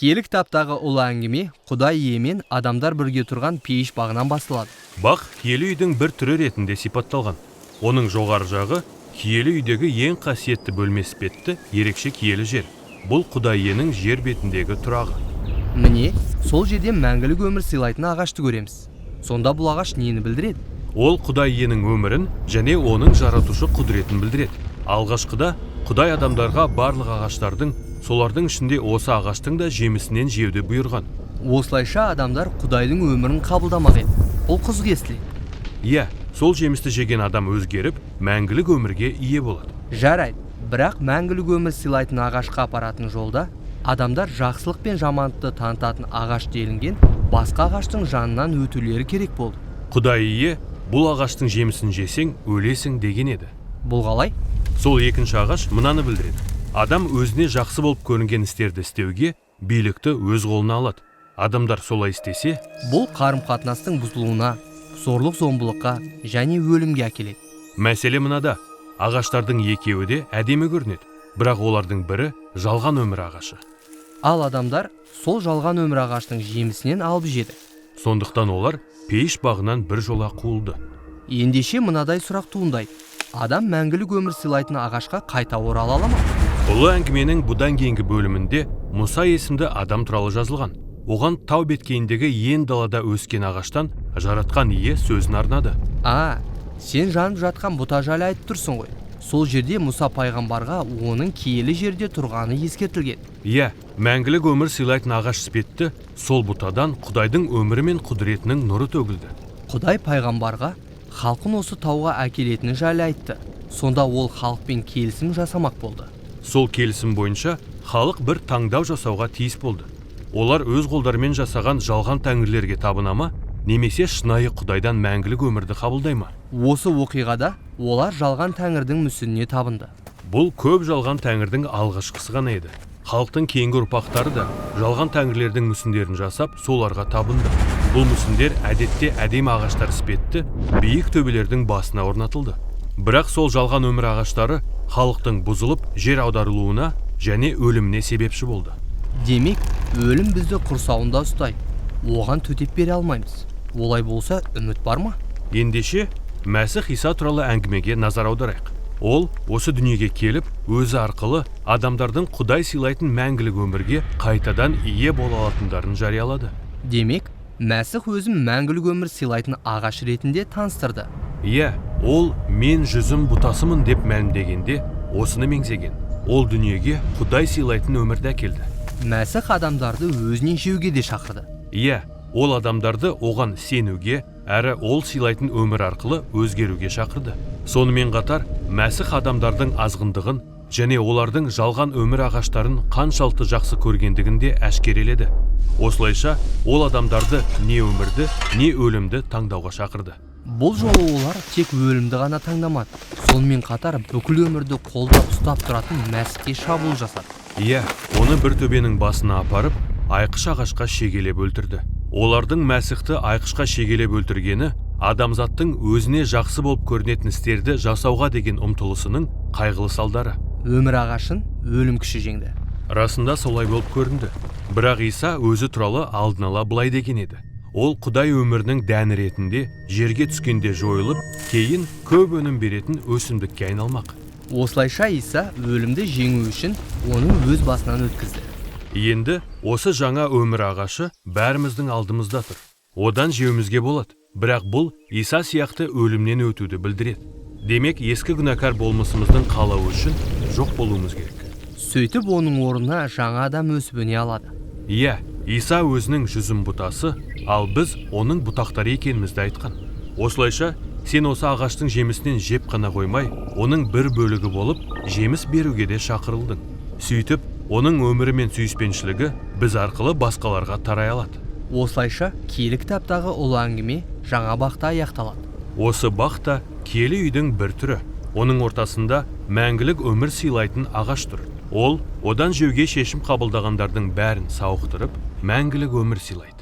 Киелі кітаптағы ұлы әңгіме Құдай Ие мен адамдар бірге тұрған пейіш бағынан басталады. Бақ киелі үйдің бір түрі ретінде сипатталған. Оның жоғары жағы киелі үйдегі ең қасиетті бөлме іспетті ерекше киелі жер. Бұл Құдай Иенің жер бетіндегі тұрағы. Міне, сол жерден мәңгілік өмір сыйлайтын ағашты көреміз. Сонда бұл ағаш нені білдіреді? Ол Құдай Иенің өмірін және оның жаратушы құдіретін білдіреді. Алғашқыда Құдай адамдарға барлық ағаштардың, солардың ішінде осы ағаштың да жемісінен жеуді бұйырған. Осылайша адамдар Құдайдың өмірін қабылдамақ еді. Бұл қызық естіледі. Иә, сол жемісті жеген адам өзгеріп, мәңгілік өмірге ие болады. Жарайды, бірақ мәңгілік өмір сыйлайтын ағашқа апаратын жолда адамдар жақсылық пен жамандықты танытатын ағаш делінген басқа ағаштың жанынан өтулері керек болды. Құдай Ие бұл ағаштың жемісін жесең, өлесің деген еді. Бұл қалай? Сол екінші ағаш мынаны білдіреді. Адам өзіне жақсы болып көрінген істерді істеуге билікті өз қолына алады. Адамдар солай істесе, бұл қарым-қатынастың бұзылуына, зорлық-зомбылыққа және өлімге әкеледі. Мәселе мынада. Ағаштардың екеуі де әдемі көрінеді, бірақ олардың бірі жалған өмір ағашы. Ал адамдар сол жалған өмір ағашының жемісінен алып жеді. Сондықтан олар пейіш бағынан бір жола қуылды. Ендеше мынадай сұрақ туындайды. Адам мәңгілік өмір сыйлайтын ағашқа қайта орала ала ма? Ұлы әңгіменің бұдан кейінгі бөлімінде Мұса есімді адам туралы жазылған. Оған тау беткейіндегі ен далада өскен ағаштан жаратқан Ие сөзін арнады. А, сен жанып жатқан бұта жайлы айтып тұрсың ғой. Сол жерде Мұса пайғамбарға оның киелі жерде тұрғаны ескертілген. Иә, мәңгілік өмір сыйлайтын ағаш іспетті сол бұтадан Құдайдың өмірі мен құдіретінің нұры төгілді. Құдай пайғамбарға халқын осы тауға әкелетіні жайлы айтты. Сонда ол халықпен келісім жасамақ болды. Сол келісім бойынша халық бір таңдау жасауға тиіс болды. Олар өз қолдарымен жасаған жалған тәңірлерге табына ма, немесе шынайы Құдайдан мәңгілік өмірді қабылдай ма? Осы оқиғада олар жалған тәңірдің мүсініне табынды. Бұл көп жалған тәңірдің алғашқысы ғана еді. Халықтың кейінгі ұрпақтары да жалған тәңірлердің мүсіндерін жасап, соларға табынды. Бұл мүсіндер әдетте әдемі ағаштар іспетті биік төбелердің басына орнатылды. Бірақ сол жалған өмір ағаштары халықтың бұзылып, жер аударылуына және өліміне себепші болды. Демек, өлім бізді құрсауында ұстайды. Оған төтеп бере алмаймыз. Олай болса, үміт бар ма? Ендеше, Мәсіх Иса туралы әңгімеге назар аударайық. Ол осы дүниеге келіп, өзі арқылы адамдардың Құдай сыйлайтын мәңгілік өмірге қайтадан ие бола алатындарын жариялады. Демек, Мәсіх өзін мәңгілік өмір сыйлайтын ағаш ретінде таныстырды. Иә, ол мен жүзім бұтасымын деп мәлімдегенде осыны меңзеген. Ол дүниеге Құдай сыйлайтын өмірді әкелді. Мәсіх адамдарды өзінен жеуге де шақырды. Иә, ол адамдарды оған сенуге, әрі ол сыйлайтын өмір арқылы өзгеруге шақырды. Сонымен қатар, Мәсіх адамдардың азғындығын және олардың жалған өмір ағаштарын қаншалықты жақсы көргендігін де әшкереледі. Осылайша, ол адамдарды не өмірді, не өлімді таңдауға шақырды. Бұл жолы олар тек өлімді ғана таңдамады. Сонымен қатар бүкіл өмірді қолда ұстап тұратын Мәсіхке шабуыл жасады. Иә, оны бір төбенің басына апарып, айқыш ағашқа шегелеп өлтірді. Олардың Мәсіхті айқышқа шегелеп өлтіргені адамзаттың өзіне жақсы болып көрінетін істерді жасауға деген ұмтылысының қайғылы салдары. Өмір ағашын өлім күші жеңді. Расында солай болып көрінді. Бірақ Иса өзі туралы алдын ала былай деген еді. Ол Құдай өмірінің дәні ретінде жерге түскенде жойылып, кейін көп өнім беретін өсімдікке айналмақ. Осылайша Иса өлімді жеңу үшін оның өз басынан өткізді. Енді осы жаңа өмір ағашы бәріміздің алдымызда тұр. Одан жеуімізге болады, бірақ бұл Иса сияқты өлімнен өтуді білдіреді. Демек, ескі күнәкар болмысымыздың қалауы үшін жоқ болуымыз керек. Сөйтіп оның орнына жаңа адам өсіп өне алады. Иә, Иса өзінің жүзім бұтасы, ал біз оның бұтақтары екенімізді айтқан. Осылайша, сен осы ағаштың жемісінен жеп қана қоймай, оның бір бөлігі болып, жеміс беруге де шақырылдың. Сөйтіп, оның өмірі мен сүйіспеншілігі біз арқылы басқаларға тарай алады. Осылайша, киелі кітаптағы ұлы әңгіме жаңа бақта аяқталады. Осы бақ та киелі үйдің бір түрі. Оның ортасында мәңгілік өмір сыйлайтын ағаш тұр. Ол одан жеуге шешім қабылдағандардың бәрін сауықтырып, мәңгілік өмір сыйлайды.